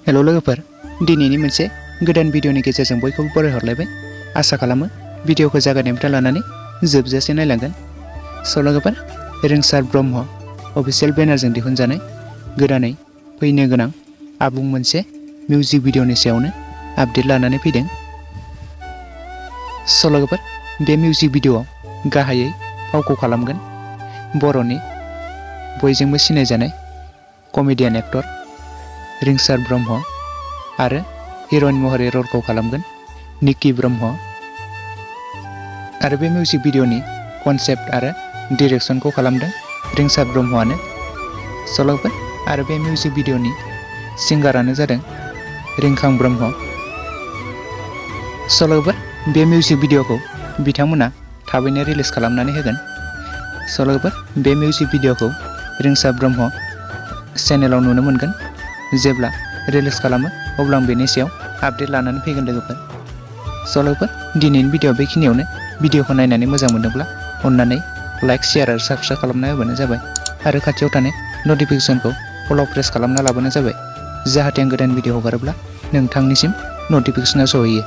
हेल' लोगोफोर, दिनैनि मोनसे गोदान भिडिअनि गेजेरजों बयखौबो बरायहरलायबाय। आसा खालामो भिडिअखौ जागायनायनिफ्राय लानानै जोबजासे नायलांगोन। स' लोगोफोर, रिंसार ब्रह्म अफिसियेल बेनारजों दिहुनजानाय गोदानै फैनो गोनां आबुं मोनसे मिउजिक भिडिअनि सायावनो आपडेट लानानै फैदों। स' लोगोफोर, बे मिउजिक भिडिअआव गाहायै फावखौ खालामगोन बर'नि बयजोंबो सिनायजानाय कमेडियान एक्टर रिंसार ब्रह्म आरो हिर'इन महरै रलखौ खालामगोन निकि ब्रह्म। आरो बे मिउजिक भिडिअनि कनसेप्ट आरो डिरेक्सनखौ खालामदों रिंसार ब्रह्मआनो। स' लोगोफोर, आरो बे मिउजिक भिडिअनि सिंगारानो जादों रिंखां ब्रह्म। स' लोगोफोर, बे मिउजिक भिडिअखौ बिथांमोना थाबैनो रिलिज खालामनानै होगोन। स' लोगोफोर, बे मिउजिक भिडिअखौ रिंसार ब्रह्म चेनेलाव नुनो मोनगोन। जेब्ला रिलिज खालामो अब्ला आं बेनि सायाव आपडेट लानानै फैगोन लोगोफोर। स' लोगोफोर, दिनैनि भिडिअ बेखिनियावनो। भिडिअखौ नायनानै मोजां मोनदोंब्ला अननानै लाइक, शेयार आरो साबस्क्राइब खालामना होबानो जाबाय आरो खाथियाव थानाय नटिफिकेसनखौ अल प्रेस खालामना लाबानो जाबाय, जाहाथे आं गोदान भिडिअ हगारोब्ला नोंथांनिसिम नटिफिकेसना सहैयो।